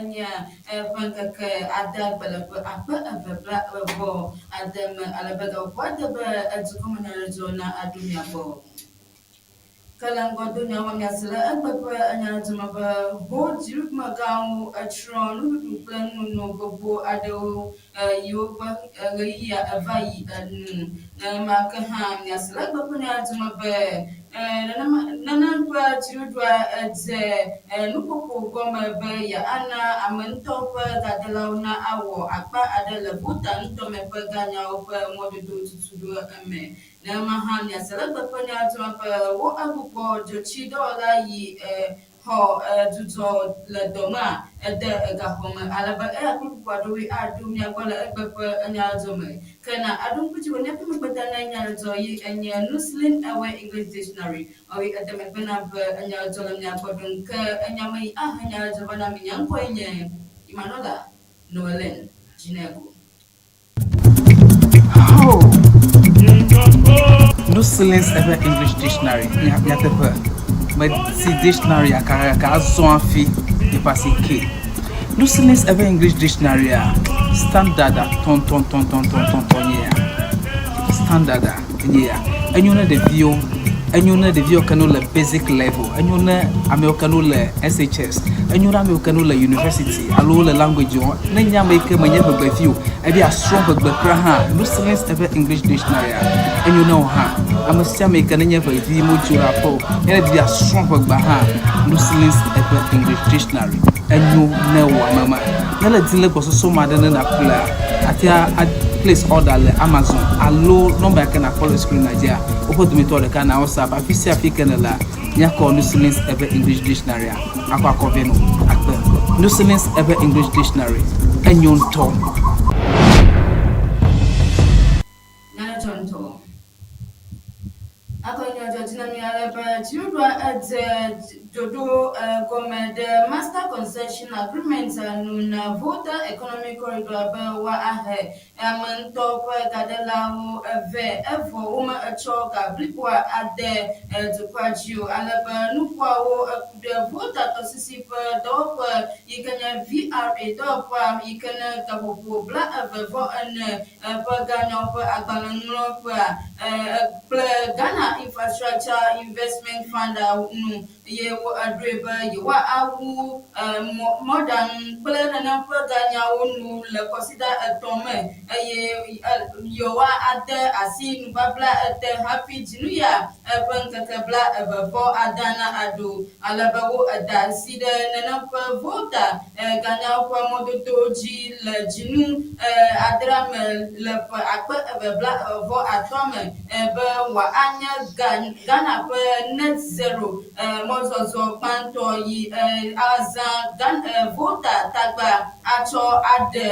enyia ƒe ŋkeke adeagbe le ƒe 2020 me ale be gaƒoƒo ade be dukɔmenyadzɔdzɔ na aɖo mia gbɔ. Ke le ŋgɔdonya me miase le egbe ƒe nyadzɔdzɔ me be ho dziɖuɖumegãwo etsrɔ̃ nuɖuɖu kple nunono gbogbo aɖewo yiwo ƒe ɣeyiɣia eva yi enu. Nenema ke hã miase le egbe ƒe nyadzɔdzɔ me be nenema nenem ƒe dziɖuɖua edze nuƒoƒo gɔme be yeana ame ŋutɔ ƒe gadelawo na awɔ akpa aɖe le Volta nutɔme ƒe ganyawo ƒe mɔdodo tutuɖo eme. Nenema hã miase le gbeƒe nya dzɔa be wo egbugbɔ dzotsi dɔwɔla yi e xɔ e dzudzɔ le dɔ mea ede egaxɔ me ale be eya kple bubu aɖewoe aɖo mia gbɔ le egbe ƒe enya dzɔ me. Ke na aɖo ŋku dzi be míaƒe megbeta na enya dzɔ yi enye Nuslin Ewe English Dictionary ɔyi ede megbe na be enya dzɔ le mia gbɔ ɖom ke enya me yi ahe nya dzɔ va na mi. Nye ŋkɔe nye Emmanuela Noelen Dzinego. Oh! Nuslins eƒe English Dictionary nyateƒe meti dictionary kakaka azɔ hafi yeƒe asi ke. Nuslins eƒe English Dictionary a standard a tɔntɔntɔntɔntɔntɔn nye ya. Standard a enye ya. Enyo ne ɖeviwo, enyo ne ɖeviwo ke ne wole basic level, enyo ne amewo ke ne wole SHS, enyo ne amewo ke ne wole university alo wole language wɔm. Ne nye ame yi ke menye ʋegbevi o, ebe yeasrɔ̃ ʋegbe kura hã, Lucilins eƒe English dictionary enyo ne wò hã. Ame sia ame yi ke nenye ʋevi medzo ɖe aƒe o, ne edi be yeasrɔ̃ ʋegbea hã, Lucilins eƒe English dictionary enyo ne wò ame ma. Ne le di le gbɔsɔsɔ me aɖe ne nàƒlea, àte ŋu a place order le Amazon alo nɔmba yi ke nàkpɔ le screen dzia, woƒe dometɔ ɖeka na WhatsApp. Afi sia afi ke nèlea, míakɔ Nusilin's eƒe English Dictionary-a akɔ akɔ vɛ nɔ akpe. Nusilin's eƒe English Dictionary, enyo ŋutɔ. Nyadzɔ ŋutɔ. Akɔ nyadzɔ dzi na mí ale be dziɖuɖua edze ɖoɖo gɔme ɖe Master Concession Agreement nu na Volta Economic Corridor be woahe ame ŋutɔ ƒe gadelawo vɛ evɔ wometsɔ ga bliboa ade dukɔa dzi o ale be nuƒoawo ku ɖe Volta tɔsisi ƒe dɔwɔƒe yi ke nye VRA dɔwɔƒea yi ke ne gaƒoƒo 24 ƒe ganyawo ƒe agbalẽŋlɔƒea kple Ghana Infrastructure Investment Fund nu eye woɖoe be yewoawu mɔɖaŋu kple nenem ƒe ganyawo nu le kɔsiɖa etɔ̃ me eye yewoade asi nubabla te hafi dzinu ya ƒe ŋkeke 29 na aɖo ale be woda asi ɖe nenem ƒe Volta ganyawo ƒe mɔdodo dzi le dzinu adrea me le ƒe 2025 me be wòanye Ghana ƒe Net Zero mɔzɔzɔ gbãtɔ yi azã Volta tagba atsɔ aɖe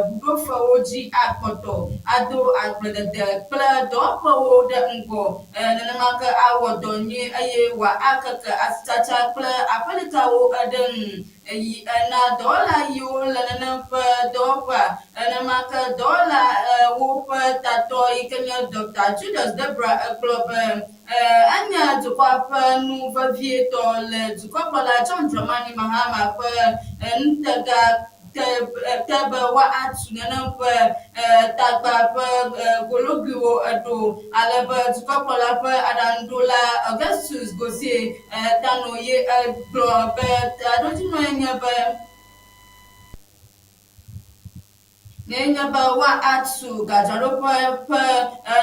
ʋuɖofewo dzi akpɔtɔ, ado agbledede kple dɔwɔƒewo ɖe ŋgɔ, nenema ke awɔ dɔ nyuie eye wòakeke asitsatsa kple aƒelikawo ɖe ŋu. Eyi na dɔwɔla yiwo le nenem ƒe dɔwɔƒea. Nenema ke dɔwɔlawo ƒe tatɔ yi ke nye Ɖɔkta Julius Debrah gblɔ be enye dukɔa ƒe nu vevietɔ le dukɔkplɔla John Dramani Mahama ƒe ŋutega te te be woatu nenem ƒe tagba ƒe gologuiwo ɖo ale be dukɔkplɔla ƒe aɖaŋuɖola Augustus Gozie Tano ye gblɔ be taɖodzinue nye be Nenye be woatu gadzraɖoƒe ƒe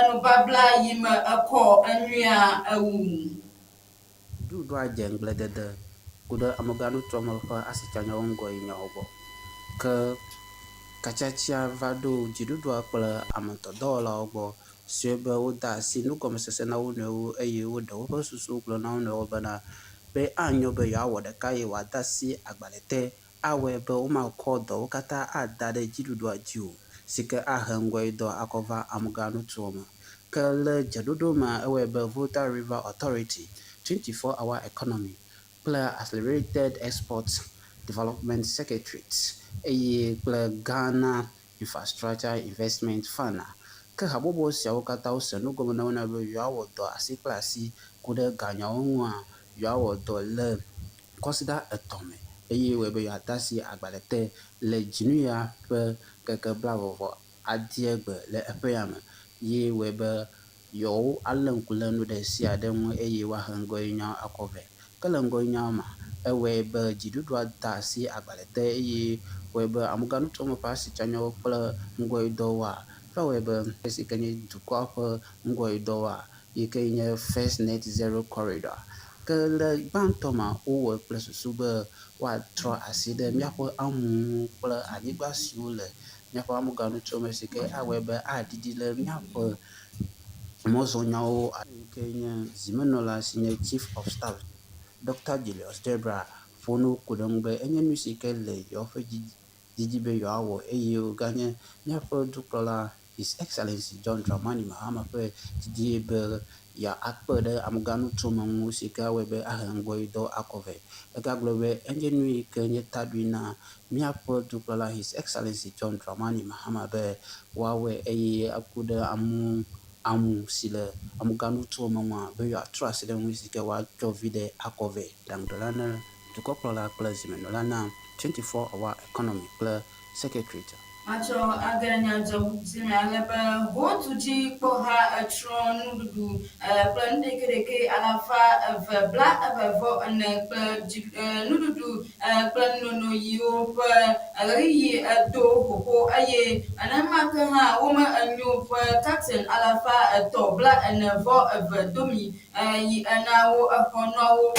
nubabla yi me ekɔ nyuia wu. Ɖuɖua dze ŋugbledede ku ɖe amegãnutoame ƒe asitsanyawo ŋgɔ yi nyawo gbɔ. Ke katsatsia va ɖo dziɖuɖua kple ametɔdɔwɔlawo gbɔ sue be wode asi nugɔmesese na wo nɔewo eye woɖe woƒe susuwo gblɔ na wo nɔewo bena be anyo be yewoawɔ ɖeka eye woade asi agbalẽ te awɔe be womakɔ dɔwo katã ada ɖe dziɖuɖua dzi o, si ke ahe ŋgɔyidɔ akɔ va amegãnutoa me. Ke le dzeɖoɖo mea, ewɔe be Volta River Authority, 24 Hour Economy, kple Accelerated Export Development Secretariat eye kple Ghana Infrastructure Investment Fund. Ke habɔbɔ siawo katã wose nu gɔme na wo nɔewo be yewoawɔ dɔ asi kple asi ku ɖe ganyawo ŋua, yewoawɔ dɔ le kɔsiɖa etɔ̃ me. eye wɔe be yewoade asi agbalẽ te le dzinu ya ƒe ŋkeke blaeve vɔ adie gbe le eƒe ya me ye wɔe be yewo alé ŋku ɖe nu ɖe sia ɖe ŋu eye woahe ŋgɔyinyawo akɔ vɛ. Ke le ŋgɔyinyawo mea, ewɔe be dziɖuɖua de asi agbalẽ te eye wɔe be ameganutoame ƒe asitsanyawo kple ŋgɔyidɔwoa va wɔe be esi ke nye dukɔa ƒe ŋgɔyidɔwoa yi ke nye First Net Zero Corridor. Ke le gbãtɔ mea, wowɔe kple susu be woatrɔ asi ɖe míaƒe amuwo kple anyigba siwo le míaƒe ameganutoame si ke awɔe be aɖiɖi le míaƒe mɔzɔnyawo yi ke nye zimenɔla si nye Chief of Staff Ɖɔkta Julius Debrah ƒo nu ku ɖe eŋu be enye nu si ke le yewoƒe didi be yewoawɔ eye wòganye míaƒe dukplɔla His Excellency John Dramani Mahama ƒe didie be yeakpe ɖe amegãnutsome ŋu si ke awɔe be ahe ŋgɔyidɔ akɔ vɛ. Egagblɔ be enye nu yi ke nye taɖui na míaƒe dukplɔla His Excellency John Dramani Mahama be woawɔe eye aku ɖe amu amu si le amegãnutsome ŋua be yewoatrɔ asi ɖe eŋu si ke woatsɔ viɖe akɔ vɛ. Ɖaŋuɖola na dukɔkplɔla kple zimenɔla na 24 Hour Economy kple Secretariat. Matsɔ age ɖe nyadzɔdzɔ me ale be hotudzikpɔha etsrɔ̃ nuɖuɖu kple nuɖekeɖeke alafa eve blaeve vɔ ene kple nuɖuɖu kple nunono yiwo ƒe ɣeyiɣi do xoxo eye nenema ke hã wome enyo ƒe katɛn alafa etɔ̃ blaene vɔ eve domi yi ena wo exɔ nɔwo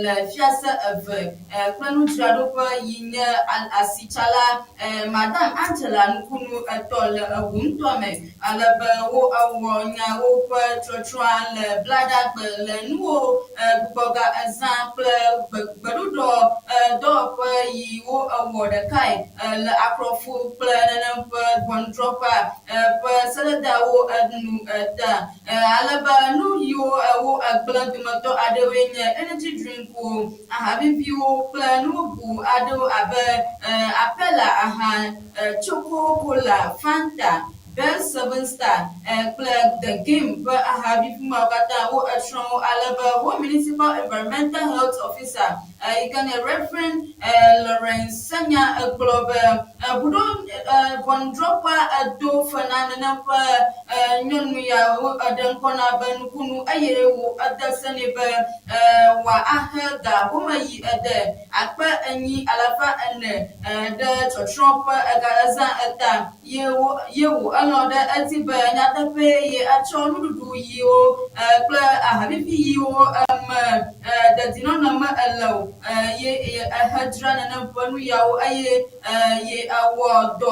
le fiase eve kple nudzraɖoƒe yi nye asitsala Madam Angela Nukunu etɔ le eŋu ŋutɔ me ale be wo ewɔ nyawo ƒe trɔtrɔa le Blaɖagbe le nuwo gbugbɔga ezã kple gbeɖuɖɔ dɔwɔƒe yi wo ewɔ ɖekae le Akrɔfu kple nenem ƒe ʋɔnudrɔƒea ƒe sededeawo nu ta. Ale be nu yiwo wo egblẽ dometɔ aɖewoe nye energy drinkwo, aha viviwo kple nu bubu aɖewo abe Apella aha, Choco Cola, Fanta, Bell Seven Star kple The Game ƒe aha vivi mawo katã wo etsrɔ̃ wo ale be wo Municipal Environmental Health Officer yi ke nye Rev. Lawrence Senya gblɔ be ʋuɖo ʋɔnudrɔ̃ƒea edo fe na nenem ƒe nyɔnu ya wo eɖe ŋkɔ na be nukunu eye wo ede se nɛ be wòaxe ga home yi ede 4000 ɖe tsɔtsrɔ̃ ƒe ega ezã eta. Ye wo, ye wò elɔ̃ ɖe edzi be nyateƒee ye atsɔ nuɖuɖu yiwo kple ahavivi yiwo me dedinɔnɔ me ele o, ye ye ehedzra nenem ƒe nu yawo eye ye ewɔ dɔ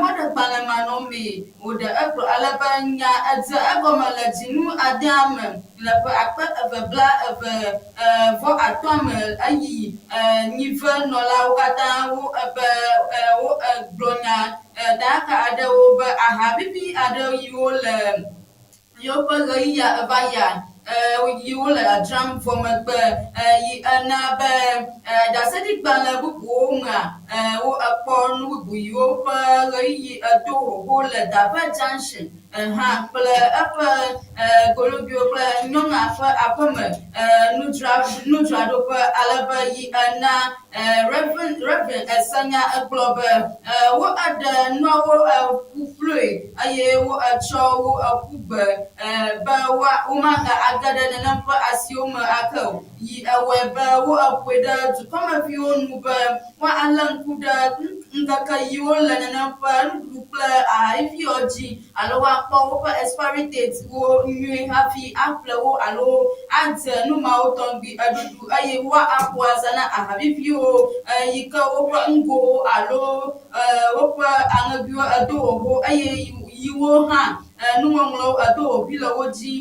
mɔɖegbalẽ manɔmee. Wòɖe egblɔ ale be nya edze egɔme le dzinu adea me le ƒe 2020 me eyi nyive nɔlawo katã wo be wo gblɔ nya daka aɖewo be aha vivi aɖewo yiwo le yewoƒe ɣeyiɣia eva yia yiwo le dzram vɔ megbe yi ena be ɖaseɖigbalẽ bubuwo mea wo ekpɔ nu bubu yiwo ƒe ɣeyiɣi edo xoxo le Dave Junction hã kple eƒe golobiwo kple nyɔnua ƒe aƒeme nudzraɖoƒe ale be yi ena Rev. Esenya egblɔ be wo eɖe nuawo ƒuƒlui eye wo etsɔ wo ƒu gbe be womaga age ɖe nenem ƒe asiwo me ake o. Yi ewɔe be wo eƒoe ɖe dukɔmeviwo nu be woalé ŋku ɖe ŋkeke yiwo le nenem ƒe nuɖuɖu kple ahaviviɔ dzi alo woakpɔ woƒe expiry date wo nyuie hafi aƒle wo alo adze nu mawo tɔgbi eɖuɖu eye woaƒo aza na ahaviviwo yi ke woƒe ŋgowo alo woƒe aŋeguiwo edo xoxo eye yiwo hã nuŋɔŋlɔwo edo hoʋui le wo dzi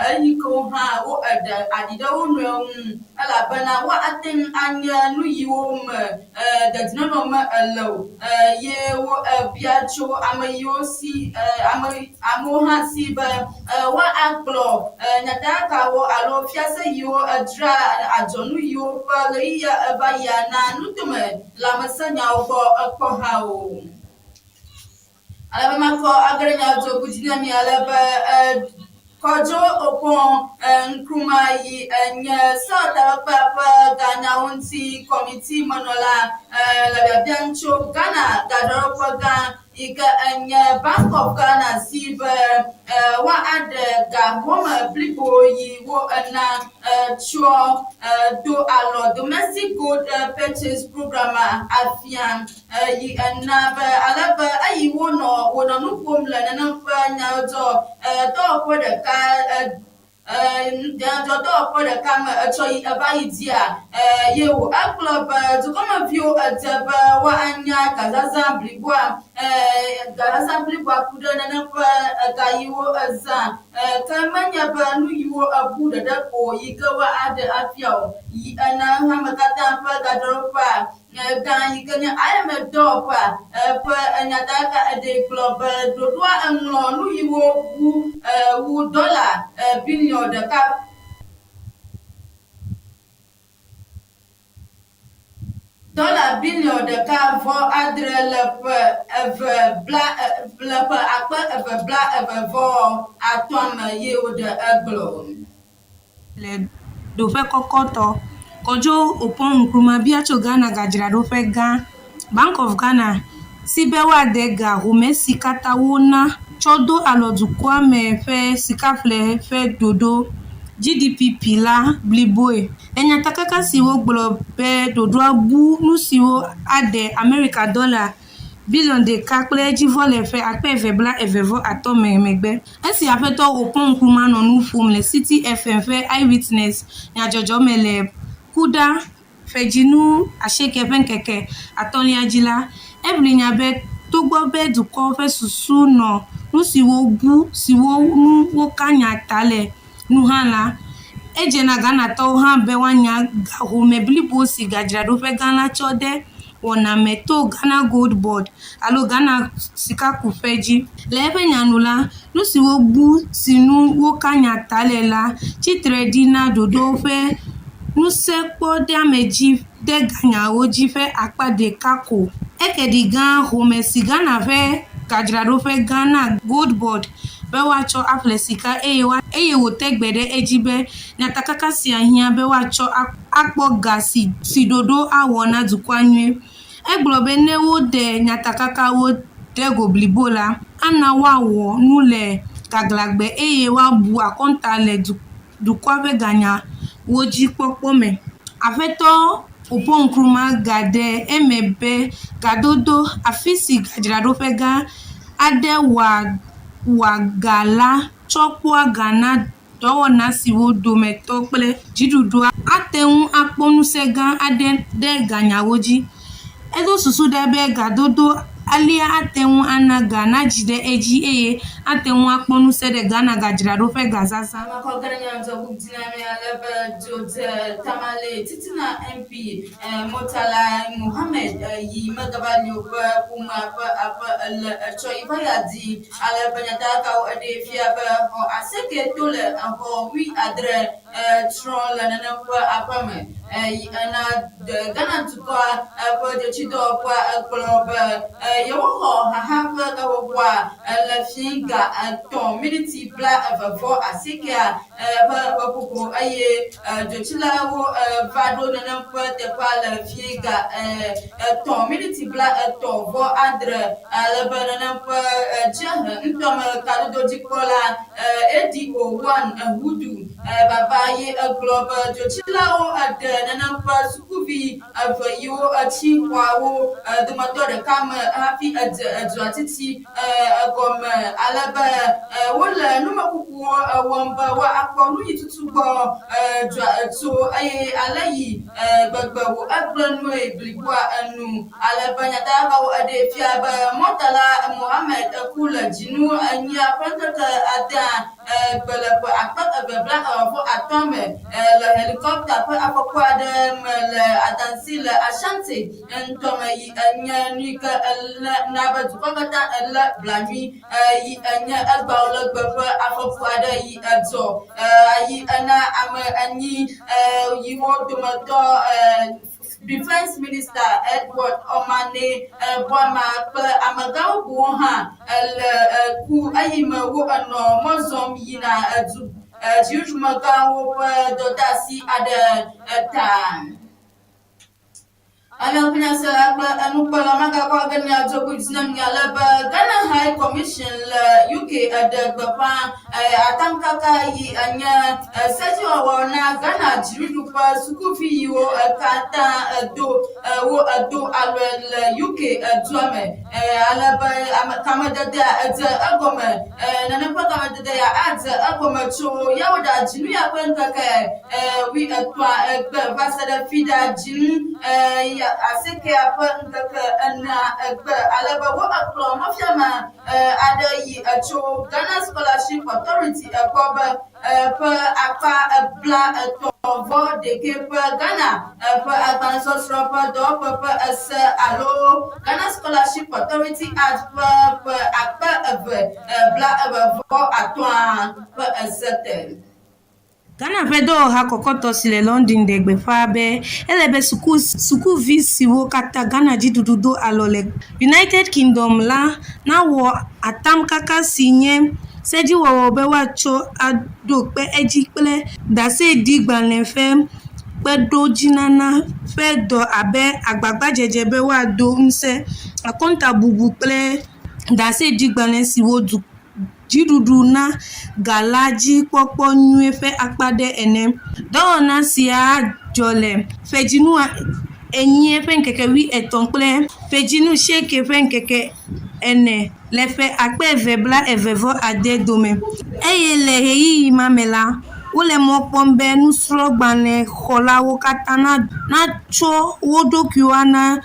eyi ke wo hã wo eɖe aɖi ɖe wo nɔewo ŋu elabena woate ŋu anye nu yiwo me dedinɔnɔ me ele o ye wo ebia tso ame yiwo si ame amewo hã si be woagblɔ nyatakakawo alo fiase yiwo edzra adzɔnu yiwo ƒe ɣeyiɣia eva yia na nutome lãmesẽnyawo gbɔ kpɔhawo. Ale be makɔ age ɖe nya dzogoe dzi na mi ale be Kojo Oppong Nkrumah yi nye Sewotakpekpea ƒe ganyawo ŋuti kɔmiti menɔla le biabiam tso Ghana gadzraɖoƒe gã yi ke enye Bank of Ghana si be woaɖe ga home blibo yi wo ena tsɔ do alɔ Domestic Gold Purchase Programme afia yi ena be ale be eyi wonɔ wonɔ nu ƒom le nenem ƒe nyadzɔdzɔ dɔwɔƒe ɖeka nyadzɔdzɔdɔwɔƒe ɖeka me etsɔ yi eva yi dzia ye wo egblɔ be dukɔmeviwo edze be woanya gazazã bliboa gazazã bliboa ku ɖe nenem ƒe ga yiwo ezã ke menye be nu yiwo ebu ɖeɖe ko yi ke woaɖe afia o yi ena hame katã ƒe gadzraɖoƒea Gã yi ke nye IMF dɔwɔƒea ƒe nyatakaka eɖee gblɔ be ɖoɖoa eŋlɔ nu yiwo bu wu dɔla biliɔn ɖeka. Dɔla biliɔn ɖeka vɔ adre le ƒe eve bla le ƒe akpe eve bla eve vɔ atɔ̃a me ye woɖe egblɔ. Le ɖoƒe kɔkɔtɔ, Kojo Oppong Nkrumah bia tso Ghana gadzraɖoƒe gã, Bank of Ghana, si be woade ga home si katã wona tsɔ do alɔ dukɔa me ƒe sikaƒle ƒe ɖoɖo, GDPP, la bliboe. Le nyatakaka si wogblɔ be ɖoɖoa bu nusiwo ade Amerika dɔla biliɔn ɖeka kple edzivɔ le ƒe akpe eve bla eve vɔ atɔ̃ me megbe. Esi Aƒetɔ Oppong Nkrumah nɔ nu ƒom le Citi FM ƒe Eyewitness nyadzɔdzɔ me le Kuɖa ƒe dzinu asieke ƒe ŋkeke atɔ̃lia dzi la, eʋli nya be togbɔ be dukɔ ƒe susu nɔ nu siwo bu siwo ŋu woka nya ta le nu hã la, edze na Ghanatɔwo hã be woanya ga home blibo si gadzraɖoƒegã la tsɔ de wɔna me to Ghana Gold Board alo Ghana Sikakuƒe dzi. Le eƒe nya nu la, nu siwo bu si ŋu woka nya ta le la tsi tre ɖi na ɖoɖowo ƒe ŋusẽkpɔɖeamedzi ɖe ganyawo dzi ƒe akpa ɖeka ko. Eke ɖi gã home si Ghana ƒe gadzraɖoƒe gã na Gold Board be woatsɔ aƒle sika eye wòte gbe ɖe edzi be nyatakaka sia hiã be woatsɔ akpɔ ga si ɖoɖo awɔ na dukɔa nyuie. Egblɔ be ne woɖe nyatakakawo ɖe go blibo la, ana woawɔ nu le gaglãgbe eye woabu akɔnta le dukɔa ƒe ganyawo dzi kpɔkpɔ me. Aƒetɔ Oppong Nkrumah gaɖe eme be gadodo, afisi gadzraɖoƒegã aɖe wɔa ga la tsɔ kpɔa ga na dɔwɔna siwo dometɔ kple dziɖuɖua ate ŋu akpɔ ŋusẽ gã aɖe ɖe ganyawo dzi. Edo susu ɖa be gadodo alea ate ŋu ana ga nadzi ɖe edzi eye ate ŋu akpɔ ŋusẽ ɖe Ghana gadzraɖoƒe gazazã. Amakɔ gã nya ŋutɔ bubu dzi na mi ale be dzo dze Tamale titina MP Murtala Mohammed yi megava li o ƒe ƒomea ƒe aƒe le etsɔ yi va yeadi Ale be nyatakakawo eɖee fia be xɔ asieke to le exɔ wuiadre tsrɔ̃ le nenem ƒe aƒe me. Yi ena Ghana dukɔa ƒe dzotsidɔwɔƒea egblɔ be yewoxɔ xaxa ƒe gaƒoƒoa le fiẽ ga etɔ̃ miniti blaeve vɔ asiekea ƒe ƒeƒoƒo eye dzotsilawo va ɖo nenem ƒe teƒea le fiẽ ga etɔ̃ miniti blaetɔ̃ vɔ adre. Ale be nenem ƒe dziehe ŋutɔme kadododzikpɔla ADO One Hudu Baba ye egblɔ be dzotsilawo ɖe nenem ƒe sukuvi eve yiwo tsi xɔawo dometɔ ɖeka me hafi edze edua titi egɔme ale be wole numekukuwo wɔm be woakpɔ nuyi tutu gbɔ dua tso eye ale yi gbegbe wò egblẽ nue bliboa enu. Ale be nyatakakawo eɖee fia be Murtala Mohammed ku le dzinu enyia ƒe ŋkeke adea gbe le ƒe akpe eve bla eve vɔ atɔ̃ me le helikɔpta ƒe afɔku aɖe me le Adansi le Ashanti ŋutɔ me yi enye nuyike elé na be dukɔ katã elé blanui yi enye egbawo le gbe ƒe afɔku aɖe yi edzɔ yi ena ame enyi yiwo dometɔ. Defence Minister Edward Omane Boamah kple amegã bubuwo hã le ku eyime wo enɔ mɔ zɔm yina du dziɖuɖumegãwo ƒe dɔdeasi aɖe ta. Ame kple enukpɔla magakɔ age miadzo dzi na mi ale be Ghana High Commission le UK eɖe gbeƒã atamkaka yi enye sedziwɔwɔ na Ghana dziɖuɖu ƒe sukuvi yiwo katã edo wo edo alɔe le UK dua me ale be ame kamededea edze egɔme nenem ƒe kamedede ya adze egɔme tso Yawoɖa dzinu ya ƒe ŋkeke wuietɔ̃a egbe va se ɖe Fiɖa dzinu asiekɛa ƒe ŋkeke enea egbe ale be wo ekplɔ mɔfiame aɖe yi etso Ghana Scholarship Authority egbɔ be ƒe akpa 31 ƒe Ghana ƒe agbalẽsɔsrɔ̃ ƒe dɔwɔƒe ƒe ese alo Ghana Scholarship Authority Act ƒe ƒe 2025 ƒe ese te. Ghana ƒe dɔwɔha kɔkɔtɔ si le London ɖe gbeƒã be ele be suku sukuvi siwo katã Ghana dziɖuɖu do alɔ le United Kingdom la nawɔ atamkaka si nye sedziwɔwɔ be woatsɔ aɖo kpe edzi kple ɖaseɖigbalẽ ƒe kpeɖodzinana ƒe dɔ abe agbagbadzedze be woado ŋusẽ akɔntabubu kple ɖaseɖigbalẽ siwo du dziɖuɖu na ga la dzi kpɔkpɔ nyuie ƒe akpa ɖe ene. Dɔwɔna sia adzɔ le ƒedzinu enyi ƒe ŋkeke wuietɔ̃ kple ƒedzinu sieke ƒe ŋkeke ene le ƒe 2026 dome eye le ɣeyiɣi ma me la, wole mɔ kpɔm be nusrɔ̃gbalẽxɔlawo katã natsɔ wo ɖokuiwo ana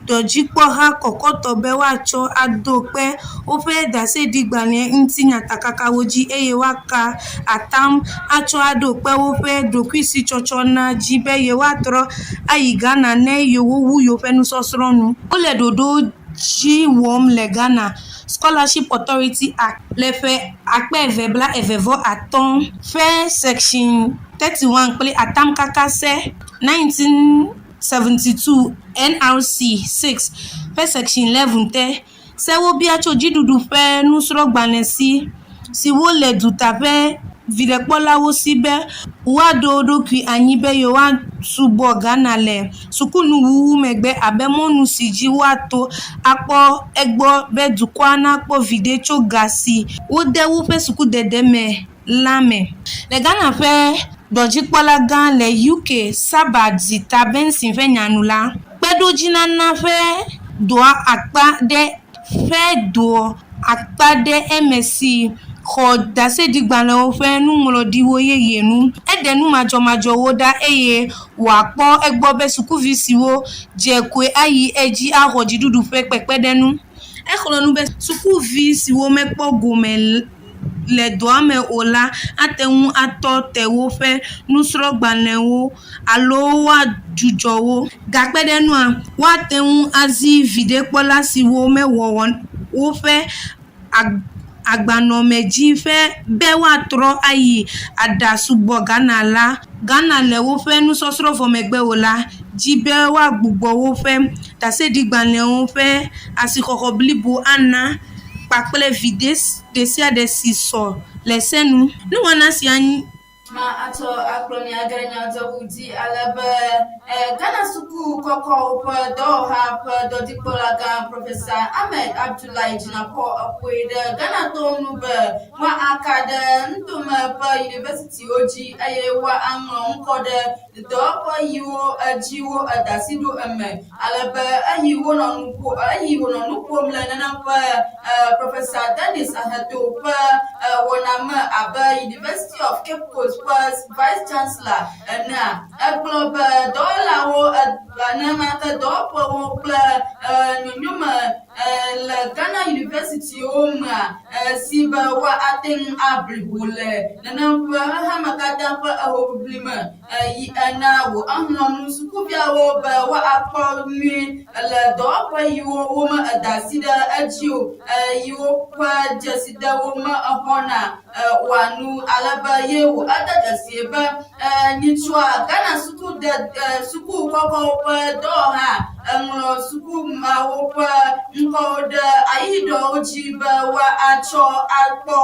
dɔdzikpɔha kɔkɔtɔ be woatsɔ aɖo kpe woƒe ɖaseɖigbalẽ ŋuti nyatakakawo dzi eye woaka atam atsɔ aɖo kpe woƒe ɖokuisitsɔtsɔna dzi be yewoatrɔ ayi Ghana ne yewowu yewoƒe nusɔsrɔ̃ nu. Wole ɖoɖo dzi wɔm le Ghana Scholarship Authority Act le ƒe 2025 ƒe Section 31 kple atamkaka se 1972 NRC 6 ƒe Section 11 te. Sewo bia tso dziɖuɖu ƒe nusrɔ̃gbalẽ si siwo le duta ƒe viɖekpɔlawo si be woaɖo wo ɖokui anyi be yewoasubɔ Ghana le sukunuwuwu megbe abe mɔnu si dzi woato akpɔ egbɔ be dukɔa nakpɔ viɖe tso ga si wode woƒe sukudede me la me. Le Ghana ƒe dɔdzikpɔla gã le UK Saba Zita Benson ƒe nya nu la, kpeɖodzinana ƒe dɔa akpa ɖe ƒe dɔ akpa ɖe eme si xɔ ɖaseɖigbalẽwo ƒe nuŋlɔɖiwo yeye nu. Eɖe nu madzɔmadzɔwo ɖa eye wòakpɔ egbɔ be sukuvi siwo dze koe ayi edzi axɔ dziɖuɖu ƒe kpekpeɖeŋu. Exlɔ̃ nu be sukuvi siwo mekpɔ gome le dɔa me o la ate ŋu atɔ te woƒe nusrɔ̃gbalẽwo alo woadzudzɔ wo. Gakpe ɖe enua, woate ŋu azi viɖekpɔla siwo mewɔ woƒe agbanɔamedzi ƒe be woatrɔ ayi aɖasubɔ Ghana la Ghana le woƒe nusɔsrɔ̃ vɔ megbe o la dzi be woagbugbɔ woƒe ɖaseɖigbalẽwo ƒe asixɔxɔ blibo ana kpakple viɖe ɖesiaɖe si sɔ le se nu. Nuwɔna sia Ma atsɔ akplɔ mi age ɖe nyadzɔʋu dzi ale be Ghana suku kɔkɔwo ƒe dɔwɔha ƒe dɔdzikpɔlagã Professor Ahmed Abdullahi Jinapor eƒoe ɖe Ghanatɔwo nu be woaka ɖe nutome ƒe yunivɛsitiwo dzi eye woaŋlɔ ŋkɔ ɖe dɔwɔƒe yiwo dzi wo eda asi ɖo eme ale be eyi wonɔ nu ƒo eyi wònɔ nu ƒom le nenem ƒe Professor Dennis Aheto ƒe wɔna me abe University of Cape Coast ƒe Vice Chancellor enea, egblɔ be dɔwɔlawo nenema ke dɔwɔƒewo kple nyonyome le Ghana Yunivɛsitiwo mea si be woate ŋu aʋli ho le nenem ƒe xexeame katã ƒe ehoʋiʋli me yi ena wò exlɔ̃ nu sukuviawo be woakpɔ nyuie le dɔwɔƒe yiwo wome eda asi ɖe edzi o yiwo ƒe dzesidewo me exɔna wɔa nu ale be ye wò ede dzesie be nyitsɔa Ghana suku de suku kɔkɔwo ƒe dɔwɔha eŋlɔ suku mawo ƒe ŋkɔwo ɖe ayiɖɔwo dzi be woatsɔ akpɔ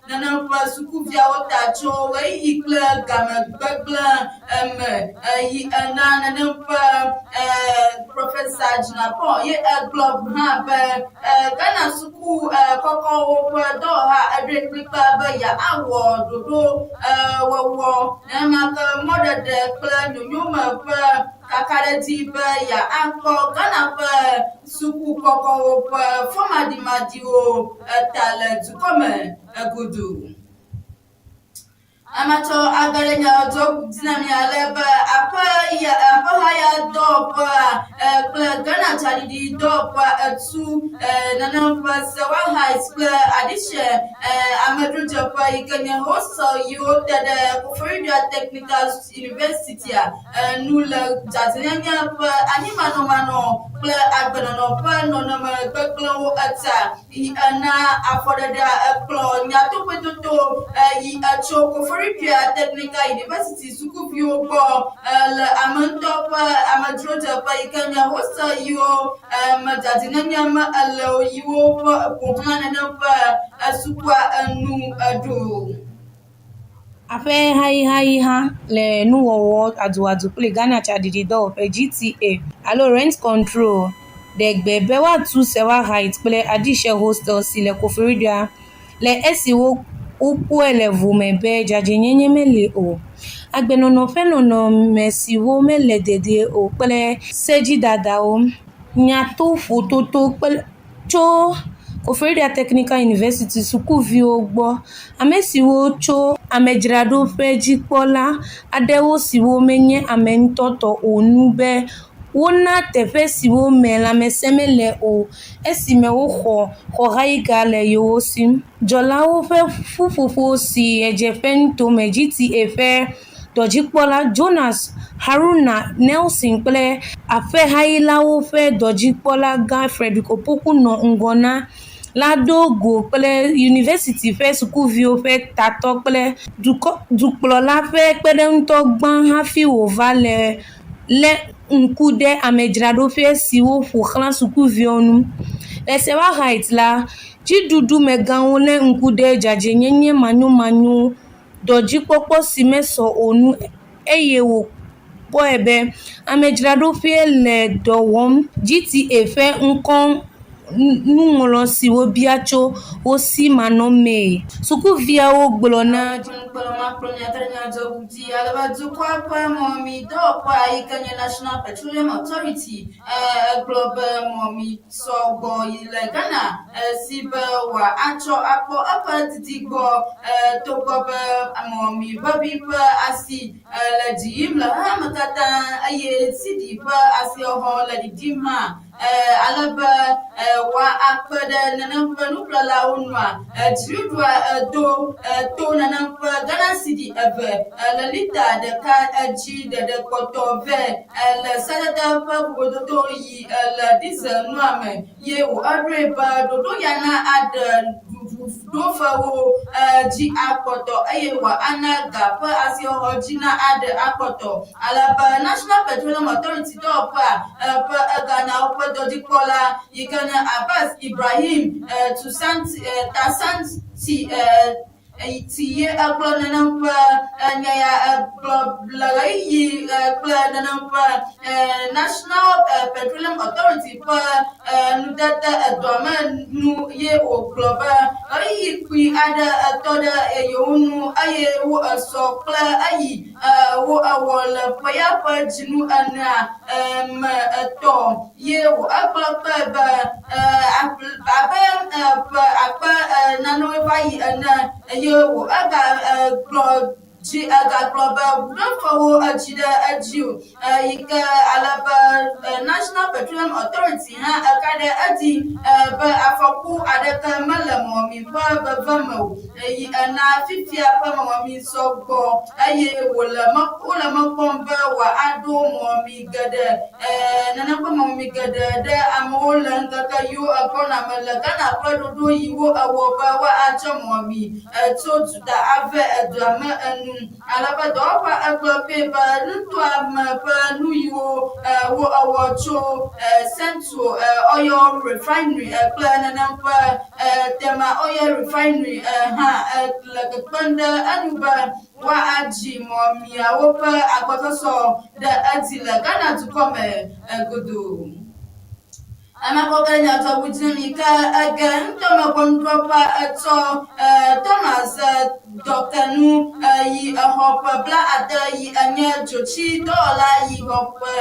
nenem ƒe sukuviawo ta tso ɣeyiɣi kple game gbegblẽ me yi ena nenem ƒe Professor Jinapor ye egblɔ hã be Ghana suku kɔkɔwo ƒe dɔwɔha eɖoe kplikpaa be yeawɔ ɖoɖo wɔwɔ nenema ke mɔɖeɖe kple nyonyome ƒe kakaɖedzi be yeakpɔ Ghana ƒe suku kɔkɔwo ƒe fɔmaɖimaɖiwo ta le dukɔ me godoo. Amatsɔ agbalẽ nyawo dina mi ale be aƒe ya aƒehaya dɔwɔƒea kple Ghana tsaɖiɖi dɔwɔƒea etu nenem ƒe Sewa Heights kple Adishe amedzrodzeƒe yi ke nye hostel yiwo te ɖe Koforidua Technical University-a nu le dzadzɛnyenye ƒe anyimanɔmanɔ kple agbenɔnɔ ƒe nɔnɔme gbegblẽwo eta. Yi ena afɔɖeɖea ekplɔ nyatoƒoetoto yi etso Koforidua Technical University sukuviwo gbɔ le ame ŋutɔ ƒe amedzrodzeƒe yi ke nye hostel yiwo me dzadzɛnyenye me ele o yiwo ƒe ƒoxlã nenem ƒe sukua enu ɖo. Aƒe hayihayiha le nuwɔwɔ aduadu kple Ghana Tsaɖiɖi Dɔwɔƒe (GTA) alo Rent Control ɖe gbe be woatu Sewa Heights kple Adishe Hostel si le Koforidua le esi wokpɔe le vome be dzadzɛnyenye meli o, agbenɔnɔ ƒe nɔnɔme siwo mele dedie o kple sedzidadawo. Nyatoƒototo kple. Tso Koforidua Technical University sukuviwo gbɔ. Ame siwo tso amedzraɖoƒe dzikpɔla aɖewo siwo menye ame ŋutɔ tɔ o nu be wona teƒe siwo me lãmesẽ mele o esime woxɔ xɔhayiga le yewo si. Dzɔlawo ƒe ƒuƒoƒo si Ɣedzeƒenutome GTA ƒe dɔdzikpɔla Jonas Haruna Nelson kple aƒehayilawo ƒe dɔdzikpɔlagã Frederick Opoku nɔ ŋgɔ na la do go kple yunivɛsiti ƒe sukuviwo ƒe tatɔ kple dukplɔla ƒe kpeɖeŋutɔ gbã hafi wòva lé ŋku ɖe amedzraɖoƒe siwo ƒo xlã sukuviwo ŋu. Le Sewa Heights la, dziɖuɖumegãwo lé ŋku ɖe dzadzɛnyenye manyomanyo dɔdzikpɔkpɔ si mesɔ o nu eye wòkpɔe be amedzraɖoƒee le dɔ wɔm. GTA ƒe ŋkɔnuŋɔŋlɔ si wobia tso wo si manɔmee. Sukuviawo gblɔ na. Dukɔa ƒe mɔmidɔwɔƒea yi ke nye National Petroleum Authority egblɔ be mɔmi sɔ gbɔ yi le Ghana si be wòatsɔ akpɔ eƒe didi gbɔ togbɔ be mɔmi ʋeʋĩ ƒe asi le dzi yim le xexeame katã eye cedi ƒe asixɔxɔ le ɖiɖim hã ale be woakpe ɖe nenem ƒe nuƒlelawo nua, dziɖuɖua do to nenem ƒe Ghana cedi eve le lita ɖeka dzi ɖeɖe kpɔtɔ vɛ le sedede ƒe vovototo yi le diesel nua me ye wòeɖoe be ɖoɖo ya na aɖe ɖuɖuɖofewo dzi akpɔtɔ eye wòana ga ƒe asixɔxɔ dzi na aɖe akpɔtɔ. Ale be National Petroleum Authority dɔwɔƒea ƒe eganyawo ƒe dɔdzikpɔla yi ke nye Abbas Ibrahim Tasanti si ye egblɔ nenem ƒe nya ya egblɔ le ɣeyiɣi kple nenem ƒe National Petroleum Authority ƒe nudede edɔa me nu ye wògblɔ be ɣeyiɣi kpui aɖe etɔ ɖe yewo ŋu eye wo esɔ kple eyi wo ewɔ le ƒe ya ƒe dzinu enea me etɔ ye wò egblɔ kpe be abe ƒe akpe nanewoe va yi ene eye wò ega gblɔ. dzi. Egagblɔ be ʋuɖefewo edzi ɖe edzi o yi ke ale be National Petroleum Authority hã eka ɖe edzi be afɔku aɖeke mele mɔmemi ƒe veve me o yi ena fifia ƒe mɔmemi sɔ gbɔ eye wòle wole mɔ kpɔm be wòaɖo mɔmemi geɖe nenem ƒe mɔmemi geɖe ɖe amewo le ŋkeke yiwo egbɔna me le Ghana ƒe ɖoɖo yiwo ewɔ be woatsɔ mɔmemi tso duta ave edua me enu. Ale be dɔwɔƒea egblɔ kpee be nutoa me ƒe nu yiwo wo ewɔ tso Central Oil Refinery kple nenem ƒe Tema Oil Refinery hã le kpekpem ɖe enu be woadzi mɔmiawo ƒe agbɔsɔsɔ ɖe edzi le Ghana dukɔ me godoo. Amakɔke nyadzɔŋudzemi ke ege ŋutɔme ʋɔnudrɔ̃ƒea etsɔ Thomas dɔkenu yi exɔ ƒe bla ade yi enye dzotsi dɔwɔla yi xɔ ƒe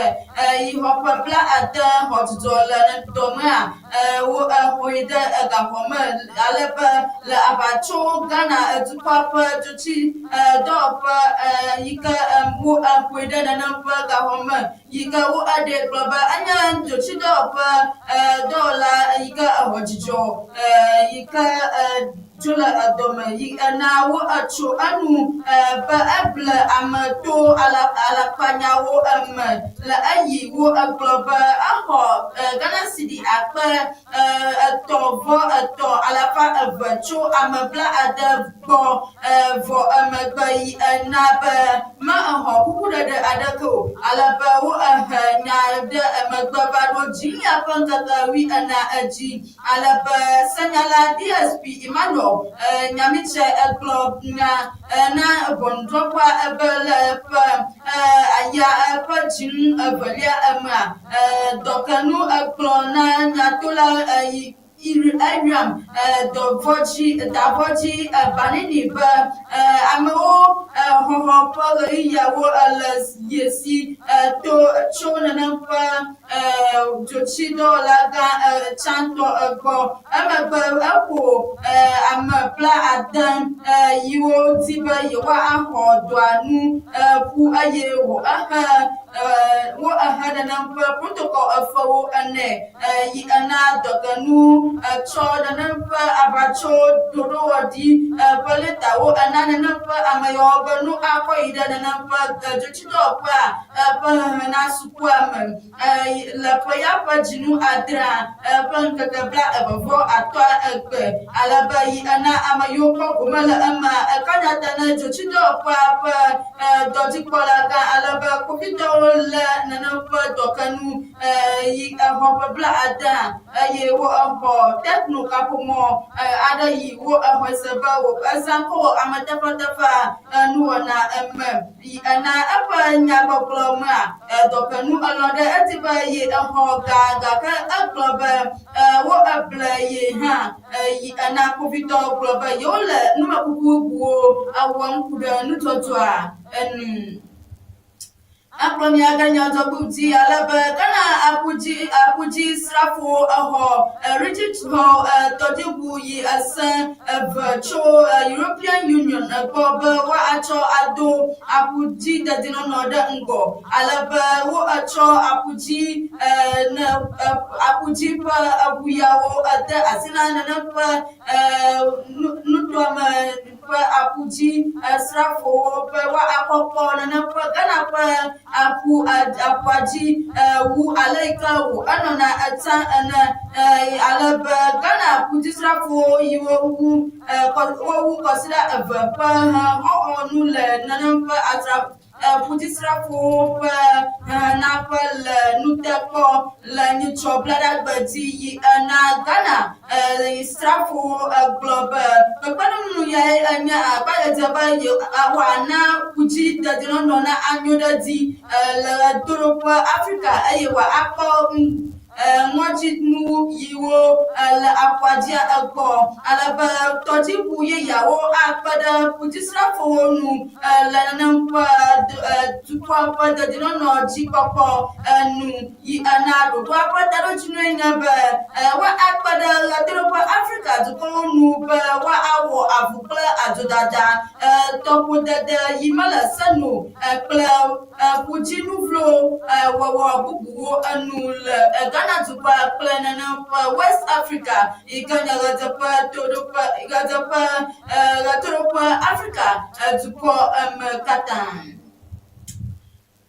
yi xɔ ƒe bla ade xɔ dzudzɔ le dɔmea wo exɔe ɖe egaxɔ me ale be le aʋatso Ghana dukɔa ƒe dzotsi dɔwɔƒe yi ke wo exɔe ɖe nenem ƒe gaxɔ me yi ke wo eɖee gblɔ be enye dzotsidɔwɔƒe dɔwɔla yi ke exɔ dzidzɔ yi ke dzo le edɔme yi ena wo etso enu be eble ame to alakpanyawo eme le eyi wo egblɔ be exɔ Ghana cedi akpe 3.3 200 tso ame 70 gbɔ vɔ emegbe yi ena be mexɔ kukuɖeɖe aɖeke o, ale be wohe nya ɖe emegbe va ɖo dzinya ƒe ŋkeke 40 edzi. Ale be senyala DSP Emmanuel Nyamitse gblɔ nya na ʋɔnudrɔ̃ƒea be le ƒe aya ƒe dzinu evelia emea, dɔkenu gblɔ na nyatola yi Iriam dɔvɔ̃dzi davɔ̃dzi Banini be amewo xɔxɔ ƒe ɣeyiɣiawo le ye si to tso nenem ƒe dzotsidɔwɔlagã tsãtɔ gbɔ. Emegbe eƒo ame 70 yiwo di be yewoaxɔ dɔa nu ƒu eye wòehe woehe nenem ƒe protocol efewo ene. Yi ena dɔgenu etsɔ nenem ƒe aʋatso ɖoɖowɔɖi ƒe lɛtawo ena nenem ƒe ameyɔwɔ be nu akɔ yi ɖe nenem ƒe dzotsidɔwɔƒea ƒe hehe na sukua me le ƒe ya ƒe dzinu adrea ƒe ŋkeke bla eve vɔ atɔa egbe ale be yi ena ame yiwo kpɔ gome le emea eka nya ta ne dzotsidɔwɔƒea ƒe dɔdzikpɔlagã ale be kpovitɔwo lé nenem ƒe dɔkenu yi exɔ ƒe bla adea eye wo exɔ tekno kaƒomɔ aɖe yi wo exɔe se be wo ezã kɔ wɔ ameteƒeteƒea nuwɔna eme yi ena eƒe nyagbɔgblɔ mea dɔkenu elɔ̃ ɖe edzi be ye exɔ ga gake egblɔ be wo eble ye hã yi ena kpovitɔwo gblɔ be yewole numekuku bubuwo ewɔm ku ɖe nudzɔdzɔa enu. Akplɔ mi age nyadzɔgbu dzi ale be Ghana aƒudzi aƒudzi srafowo exɔ Richard Hall tɔdziʋu yi ese eve tso European Union gbɔ be woatsɔ ado aƒudzi dedienɔnɔ ɖe ŋgɔ ale be woetsɔ aƒudzi ne aƒudzi ƒe eʋu yawo de asi na nenem ƒe nutoa me ƒe aƒudzi srafowo be woakɔ kpɔ nenem ƒe Ghana ƒe aƒu aƒua dzi wu ale yi ke wo enɔna etsã ene ale be Ghana ƒudzisrafowo yiwo wu wowu kɔsiɖa eve ƒe xɔxɔ nu le nenem ƒe asra Ƒudzisrafowo ƒe hehenaƒe le nutekpɔ le nyitsɔ blaɖagbe dzi yi ena Ghana srafowo gblɔ be kpekpeɖeŋu yae nye agbadzedze be woana ƒudzi dedienɔnɔ na anyo ɖe edzi le ɣetoɖoƒe Afrika eye wòakpɔ ŋɔdzinu yiwo le aƒua dzia egbɔ ale be tɔdziʋu yeyeawo akpe ɖe ƒudzisrafowo ŋu le nenem ƒe dukɔa ƒe dedienɔnɔ dzikpɔkpɔ nu. Yi ena ɖoɖoa ƒe taɖodzinue nye be woakpe ɖe Ɣetoɖoƒe Afrika dukɔwo nu be woawɔ avu kple adzodada, tɔƒodede yi mele se nu o kple ƒudzinu vlo wɔwɔ bubuwo enu le Ghana dukɔa kple nenem ƒe West Africa yi ke nye ɣedzeƒe toɖoƒe ɣedzeƒe ɣetoɖoƒe Afrika dukɔ me katã.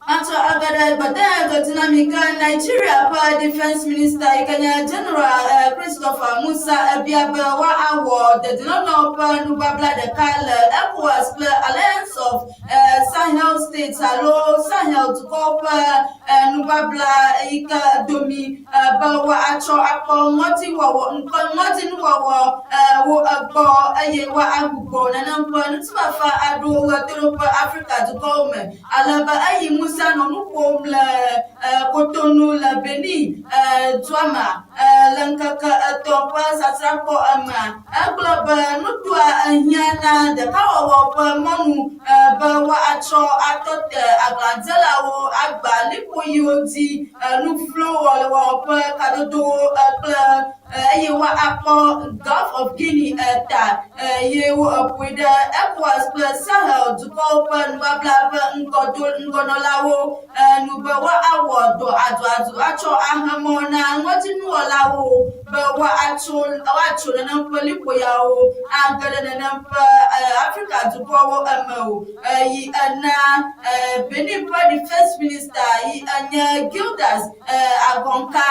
Matsɔ age ɖe gbedea dzi na mi ke Nigeria ƒe Defense Minister yi ke nye General Christopher Musa ebia be woawɔ dedienɔnɔ ƒe nubabla ɖeka le ECOWAS kple Alliance of Sahel States alo Sahel dukɔwo ƒe nubabla yi ke domi be woatsɔ akpɔ ŋɔtiwɔwɔ ŋɔtinuwɔwɔ wo egbɔ eye woagbugbɔ nenem ƒe ŋutifafa aɖo ɣetoɖoƒe Afrika dukɔwo me. Ale be eyi Musa nɔ nu ƒom le Kotonu le Benin dua mea, le ŋkeke etɔ̃ ƒe sasrãkpɔ emea, egblɔ be nutoa ehiã na ɖekawɔwɔ ƒe mɔnu be woatsɔ atɔ te aglãdzelawo, agba liƒo yiwo dzi nu vlo wɔwɔ ƒe kadodowo kple eye woakpɔ Gulf of Guinea ta eye woƒoe ɖe ECOWAS kple Sahel dukɔwo ƒe nubabla ƒe ŋgɔnɔlawo nu be woawɔ dɔ aduadu atsɔ ahe mɔ na ŋɔdzinuwɔlawo be woatso woatso nenem ƒe liƒo yawo age ɖe nenem ƒe Afrika dukɔwo eme o. Yi ena Benin ƒe Defense Minister yi enye Gildas Agɔnka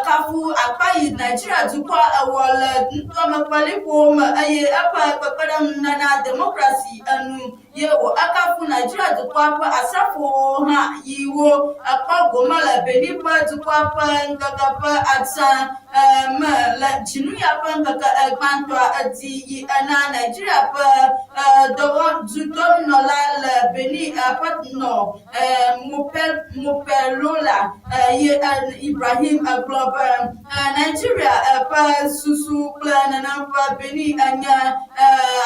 kafu akpa yi Nigeria dukɔa ewɔ le nutoame ƒe liƒowo me eye eƒe kpekpeɖeŋu nana demokrasi enu ye wò ekafu Nigeria dukɔa ƒe asrafowo hã yi wo ekpɔ gome le Benin ƒe dukɔa ƒe ŋkeke ƒe azã me le dzinuya ƒe ŋkeke gbãtɔa edzi yi ena Nigeria ƒe dɔwɔ dudɔnunɔla le Benin ƒe nɔ Mopelola ye Ibrahim gblɔ be Nigeria ƒe susu kple nenem ƒe Benin enye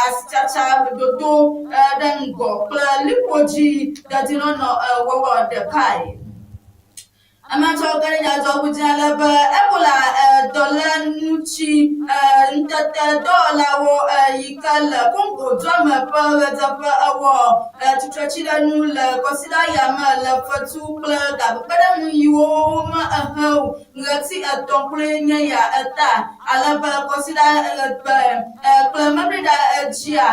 asitsatsa dodo ɖe ŋgɔ kple liƒo dzi dedienɔnɔ wɔwɔ ɖekae. Ame atsɔwo ke ɖe nyadzɔŋu dzi ale be Ebola dɔléŋuti ŋutete dɔwɔlawo yi ke le Congo dua me ƒe ɣedzeƒe ewɔ tsitretsiɖeŋu le kɔsiɖa ya me le fetu kple gakpekpeɖeŋu yiwo wome ehe o ɣleti etɔ̃ kloe nye ya eta ale be kɔsiɖa egbe kple memleɖa dzia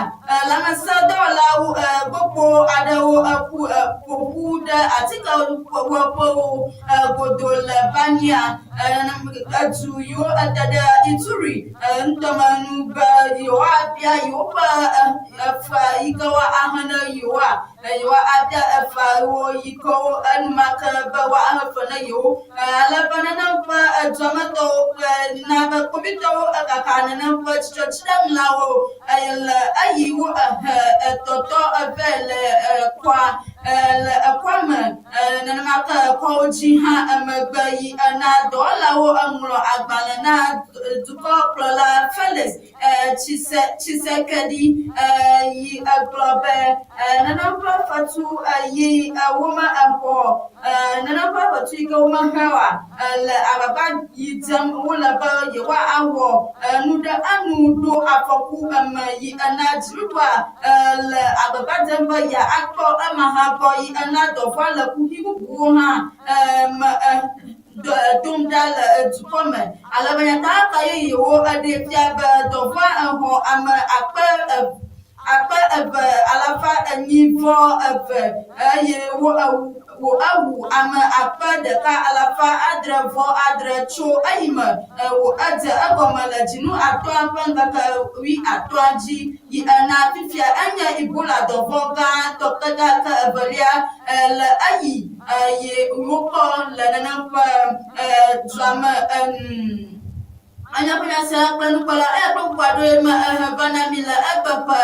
lãmesẽdɔwɔlawo gbogbo aɖewo ƒu ƒoƒu ɖe atikewɔƒewo godo le Bania edu yiwo ete ɖe Ituri ŋutɔme nu be yewoabia yewoƒe efe yi ke woahe ne yewoa yewoabia efeawo yi ke wo enumake be woahe fe ne yewo ale be nenem ƒe eduametɔwo kple na be kpovitɔwo ekaka nenem ƒe tsitretsiɖeŋulawo eye le eyi wo ehe etɔtɔ eve le kɔa le ekɔa me nenema ke kɔwo dzi hã emegbe yi ena dɔwɔlawo eŋlɔ agbalẽ na dukɔkplɔla Felix Tshisekedi yi egblɔ be nenem ƒe fetu yi wome exɔ nenem ƒe fetu yi ke womehe oa le agbagba yi dzem wole be yewoawɔ nu ɖe enu ɖo afɔku eme yi ena dziɖuɖua le agbagba dzem be yeakpɔ ema hã gbɔ yi ena dɔvɔa le kuxi bubuwo hã me dom ɖa le dukɔ me ale be nyatakaka yeyewo eɖee fia be dɔvɔa exɔ ame akpe 442 eye wo wo ewu ame 1609 tso eyime wo edze egɔme le dzinu atɔ̃a ƒe ŋkeke wuiatɔ̃a dzi yi ena fifia enye Ebola dɔvɔ̃ gãtɔ kekeake evelia le eyi ye wokpɔ le nenem ƒe dua me. Enya ƒe nyasela kple nukpɔla eya kple bubu aɖewoe me ehe va na mi le egbe ƒe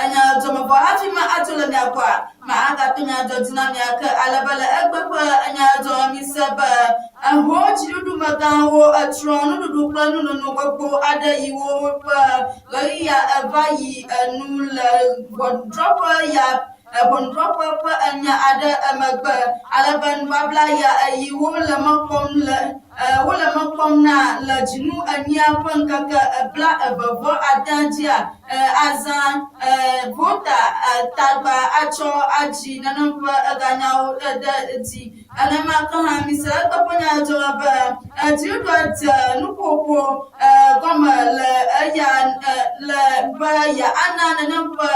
enya dzɔmevɔ hafi ma atso le mia gbɔa ma agato nya dzɔ dzi na mia ke ale be le egbe ƒe enya dzɔ mi se be eho dziɖuɖumegãwo etsrɔ̃ nuɖuɖu kple nunono gbogbo aɖe yiwo ƒe ɣeyiɣia eva yi enu le ʋɔnudrɔ̃ƒe ya ʋɔnudrɔ̃ƒe ƒe enya aɖe emegbe ale be nubabla ya yiwo le mɔ kpɔm le. Wole mɔ kpɔm na le dzinu enyia ƒe ŋkeke bla eve vɔ ade dzia, azã Volta tagba atsɔ adzi nenem ƒe eganyawo ɖe edzi. Nenema ke hã mise egbɔ ƒe nya dzɔ be dziɖuɖua dze nuƒoƒo gɔme le eya le be yeana nenem ƒe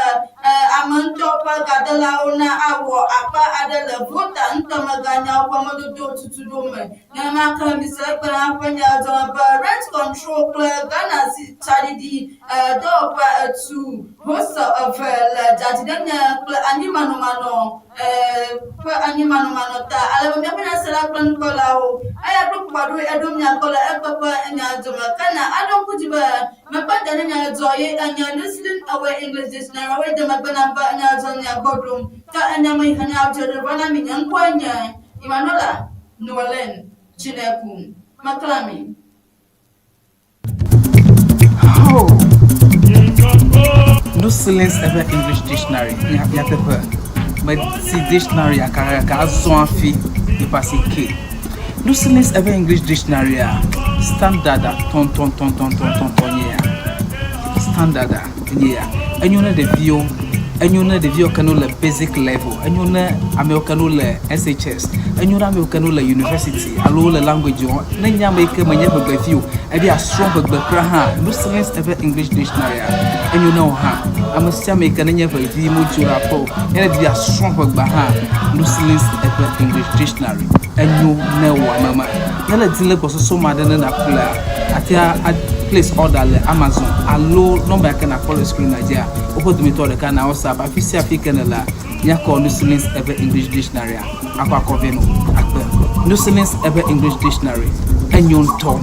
ame ŋutɔ ƒe gadelawo na awɔ akpa aɖe le Volta ŋutɔmeganyawo ƒe mɔdodo tutuɖo me. Nenema ke mise egbe hã ƒe nya dzɔ be Rent Control kple Ghana tsaɖiɖi dɔwɔƒea etu hostel eve le dzadzɖenye kple anyimanɔmanɔ ƒe anyimanɔmanɔ ta ale be míaƒe nyasela kple nukpɔlawo eya kple kpukpaɖoe eɖo mía gbɔ le egbe ƒe nya dome. Ke na aɖo ŋku dzi be mekpe de ne nya dzɔ ye enye Listening Away English Dictionary woe de megbe nam be nya dzɔ mia gbɔ ɖom. Ke enya me yi he nya dze ɖo va na mi nye ŋkɔe nye Emmanuela Noelen Chineku. Mekla mi. Oh! No silence ever English dictionary. Nyateƒe. Meti dictionary kakaka azɔ hafi yeƒe asi ke. No silence ever English dictionary a standard a tɔntɔntɔntɔntɔntɔn nye ya. Standard a nye ya. Enyo ne ɖeviwo, enyo ne ɖeviwo ke ne wole basic level, enyo ne amewo ke ne wole SHS, enyo ne amewo ke ne wole university alo wole language wɔm. Ne nye ame yi ke menye ʋegbevi o, ebe yeasrɔ̃ ʋegbe kura hã, Lucilins eƒe English Dictionary-a, enyo ne wò hã. Ame sia ame yi ke nenye ʋevi modzo ɖe aƒe o, ne edi be yeasrɔ̃ ʋegbea hã, Lucilins eƒe English Dictionary, enyo ne wò ame ma. Ne ele di le gbɔsɔsɔ me aɖe ne nàƒlea, àte ŋu a place order le Amazon alo nɔmba yi ke nàkpɔ le screen-a dzia, woƒe dometɔ ɖeka na WhatsApp. Afi sia afi ke nèlea, míakɔ Lucilins eƒe English Dictionary-a akɔ akɔ vɛ nɔ akpe. Lucilins eƒe English Dictionary, enyo ŋutɔ.